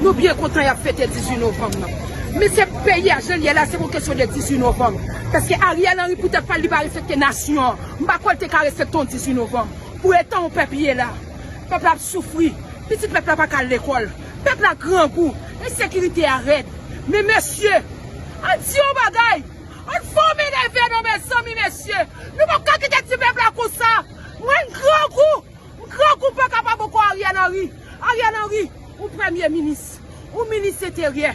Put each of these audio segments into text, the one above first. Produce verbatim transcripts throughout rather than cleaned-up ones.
Yo byen kontan y ap fete dizuit novanm nan. Men se peyi a jan l ye la, se pa yon kesyon de dizuit novanm. Paske Ariel Henry poutèt pa l, li pa respekte nasyon an. M pa kwè l te ka respekte yon dizuit novanm. Pou etan yon pèp ye la. Pèp la ap soufri. Pitit pèp la pa ka al lekòl. Pèp la grangou. Ensekirite a rèd. Men mesye, ann di yon bagay. Ann fòme leve non mezanmi mesye. Nou pap ka kite ti pèp la konsa. Mwen grangou. Grangou pa kapab ankò Ariel Henry. Ariel Henry, ou premye minis. Ou minis enteryè.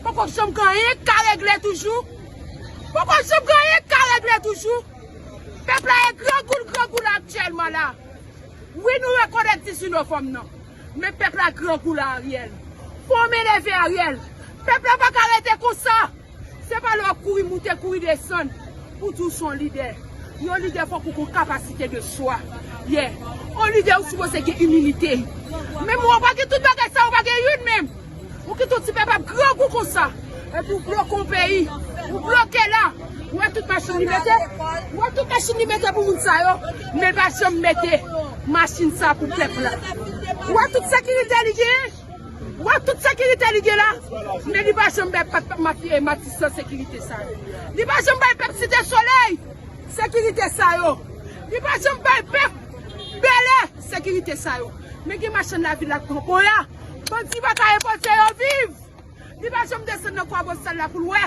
Poko janm gen anyen k ka regle toujou. Poko janm gen anyen k ka regle toujou. Pèp la e grangou l grangou la aktyèlman la. Wi, nou rekonèt dizuit novanm nan. Men pèp la grangou la Ariel. Fòme leve Ariel. Pèp la pa ka rete konsa. Se pa lè w ap kouri moute, kouri desann pou di w se yon lidè. Yon lidè fòk ou gon kapasite de swa. Yeah. Yon lidè ou sipoze gen imilite. Menm ou pa gen tout bagay sa, ou pa gen youn menm. Ou kite yon ti pèp ap grangou konsa. Epi ou bloke yon peyi. Ou bloke la. Ou wè tout machin li mete. Ou wè tout machin li mete pou moun sa yo. Men l pa janm mete machin sa pou pèp la. Ou wè tout sekirite li genyen. Ou wè tout sekirite li gen la, men li pa janm bay pèp, pèp Mati-, eh, Matisan sekirite sa yo. Li pa janm bay pèp Site Solèy sekirite sa yo. Li pa janm bay pèp Bèlè sekirite sa yo. Men gen machann lavil la k pran ponya. Bandi pa ka enpòte yo viv. Li pa janm desann nan Kwabosal la pou l wè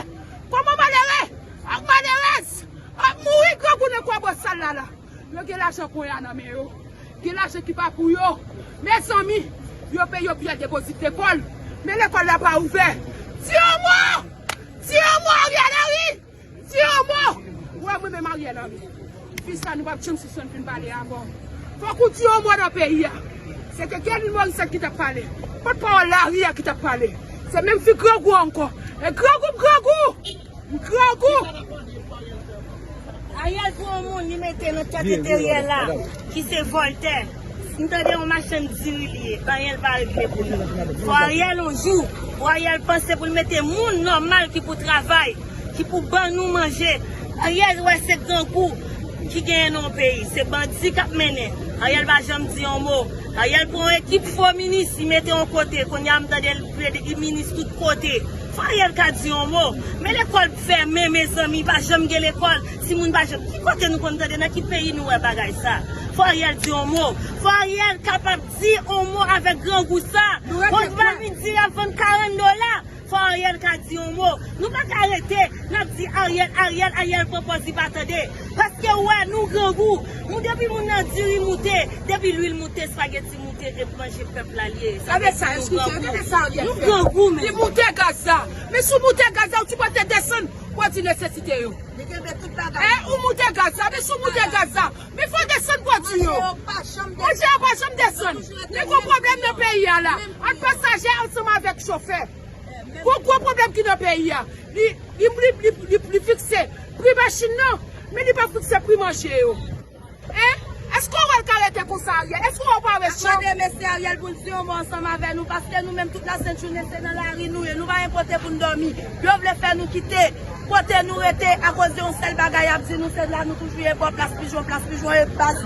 kòman malere ak malerèz ap mouri grangou nan Kwabosal la la. Yo gen lajan ponya nan men yo. Gen lajan ki pa pou yo. Mezanmi, yo peye yo biyè depozit lekòl. Men lekòl la pa ouvè. Di yon mo! Di yon mo, Ariel Henry! Di yon mo! Ou wè mwen menm Ariel Henry. Fi sa nou p ap janm sispann vin pale avè w. Fòk ou di yon mo nan peyi a. Se te Guerline Morissette ki t ap pale. Pòtpawòl lari a ki t ap pale. Se menm fi grangou ankò. E grangou, grangou! Grangou! Ariel pran yon moun li mete nan tèt enteryè la, ki se vòltè. M tande yon machann diri li ye. Ariel pa regle pou nou. Fò Ariel yon jou, pou Ariel panse pou l mete moun nòmal ki pou travay, ki pou ban nou manje. Ariel wè se grangou ki genyen nan yon peyi. Se bandi k ap mennen. Ariel pa janm di yon mo. Ariel pran yon ekip fo minis, li mete yon kote. Kounye a m tande l plede di minis tout kote. Fò Ariel ka di yon mo. Men lekòl fèmen, mezanmi, pa janm gen lekòl. Timoun pa janm. Ki kote nou konn tande, nan ki peyi nou wè bagay sa? Fò Ariel di yon mo. Fò Ariel kapab di yon mo avèk grangou sa. Bon, pa vin di l ap vann karant dola. Fò Ariel ka di yon mo. Nou pa ka rete, n ap di Ariel, Ariel, Ariel pran pòz li pa tande. Paske w wè, nou grangou. Nou depi moun nan diri moute, depi lwil moute, espageti moute, e manje pèp la l ye. Gade sa, eskoute, gade sa, Ariel. Nou grangou, men. Li moute gaz la. Men si w moute gaz la, ou sipoze desann pwodui nesesite yo. Li kenbe tout bagay. Eh, ou moute gaz la, men si w moute gaz la, men fò w desann pwodui yo. Manje yo pa janm desann. Men gon pwoblèm nan peyi a la. Ant pasaje ansanm avèk chofè. Gon gwo pwoblèm ki nan peyi a. Li, li, li, li, li, li fikse pri machin nan, men li pa fikse pri manje yo. Hein? Èske w wè l ka rete konsa, Ariel? Èske w wè w pa wè chan? N ap mande mesye Ariel pou l di yon mo ansanm avè nou, paske nou menm tout lasent jounen se nan lari nou ye, nou pa gen kote pou n dòmi. Yo vle fè nou kite kote nou rete akoz de yon sèl bagay y ap di nou, se la nou toujou ye, bò Plas Pijon, Plas Pijon e baz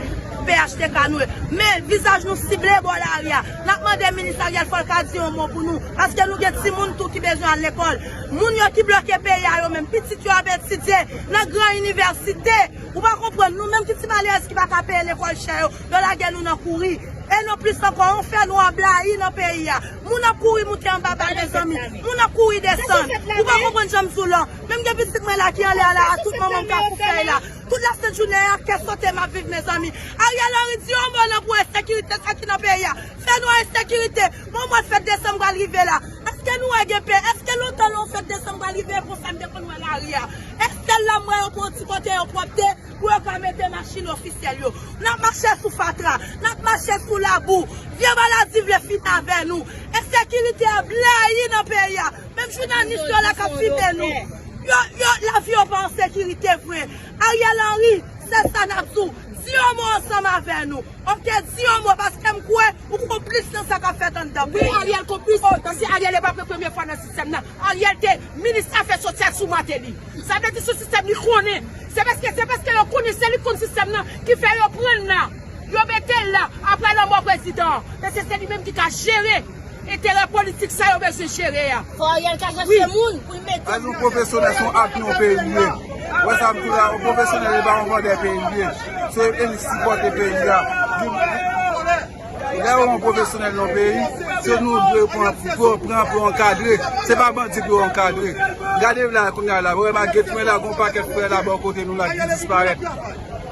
P H T K nou ye. Men vizaj nou sible bò lari a. N ap mande minis Ariel fò l ka di yon mo pou nou, paske nou gen timoun tou ki bezwen al lekòl. Moun yo ki bloke peyi a yo menm, pitit yo ap etidye nan gran inivèsite. Ou pa konprann, nou menm ki ti malerèz ki pa ka peye lekòl chè yo, yo lage nou nan kouri. E nan plis ankò, yon fènwa blayi nan peyi a. Moun ap kouri moute anba bal, mezanmi. Moun ap kouri desann. Ou pa konprann jan m di w lan. Menm gen pitit mwen la ki anlè a la, a tout moman m ka kou fèy la. Tout lasent jounen an, kè sote m ap viv, mezanmi. Ariel Henry, di yon mo non pou ensekirite sa ki nan peyi a. Fènwa, ensekirite. Bon, mwa fèt desanm pral rive la. Èske nou wè gen pè? Èske lontan lè yon fèt desanm pral rive, konsa n te konn wè lari a? Èske la m wè yo pran ti kote yo pwòpte pou yo ka mete machin ofisyèl yo? N ap mache sou fatra, n ap mache sou labou. Vye maladi vle fini avè nou. Ensekirite a blayi nan peyi a. Menm jounalis yo la k ap filme nou. Yo, yo, lavi yo pa an sekirite vre. Ariel Henry, se sa n ap di w. Di yon mo ansanm avè nou. Oke, di yon mo, paske m kwè ou konplis nan sa k ap fèt anndan peyi. Wi, Ariel konplis, paske Ariel e pa premye fwa nan sistèm nan. Ariel te minis afè sosyal sou Martelly. Sa vle di sou sistèm li konnen. Se paske, se paske yo konnen se li k konn sistèm nan ki fè yo pran l la. Yo mete l la apre lanmò prezidan an. Paske se li menm ki ka jere. Enterè politik sa yo bezwen jere a. Fò Ariel ka chèche moun pou l mete. Yon pwofesyonèl se yon apui yon peyi li ye. Wè sa m di la, yon pwofesyonèl li pa yon vandè peyi li ye. Se li ki sipòte peyi a. Lè yon pwofesyonèl nan peyi, se nou dwe pran, pran, pran pou ankadre. Se pa bandi pou ankadre. Gade la kounye a la, wè ma gen frè la, gon pakèt frè la bò kote nou la ki disparèt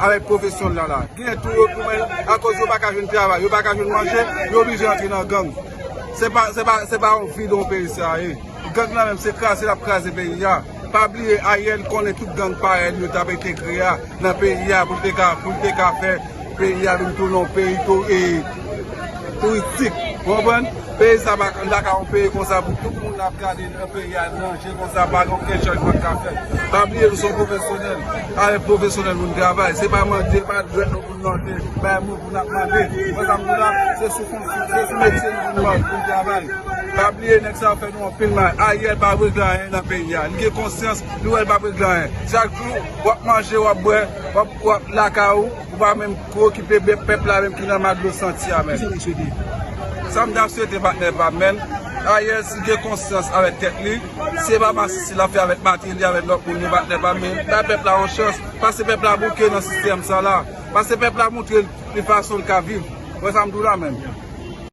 avèk pwofesyon la la. Gen tou yo pou mwen, akoz yo pa ka jwenn travay, yo pa ka jwenn manje, yo oblije antre nan gang. Se pa, se pa, se pa yon vi de yon peyi sa ye. Gang la menm se kraze l ap kraze peyi a. Pa bliye Ariel konnen tout gang parèy li yo t ap entegre a nan peyi a pou l te ka, pou l te ka fè peyi a vin tounen yon peyi tou, e, touristik. Ou konprann? Peyi sa pa, la ka yon peyi konsa pou tout moun ap gade nan peyi a nan je konsa, pa gen okenn chanjman k ap fèt. Pa bliye nou se yon pwofesyonèl. Avèk pwofesyonèl moun travay. Se pa mande, pa dwèt nou pou n mande, bay moun pou n ap mande. Wè sa m di la, se sou, se sou metye nou pou n mande, pou n travay. Pa bliye nèg sa yo fè nou anpil mal. Ariel pa regle anyen nan peyi a. Li gen konsyans, li wè l p ap regle anyen. Chak jou, w ap manje, w ap bwè, w ap, w ap lakay ou, ou pa menm okipe pèp la menm ki nan mal dlo santi a menm. Sa m ta swete patnè pa m, menn. Ariel, si gen konsyans avèk tèt li, si se pa masisi l ap fè avèk Martelly, avèk lòt moun yo, patnè pa m, men bay pèp la yon chans. Pase pèp la bouke nan sistèm sa la. Pase pèp la montre l ki fason l ka viv. Wè sa m di w la menm.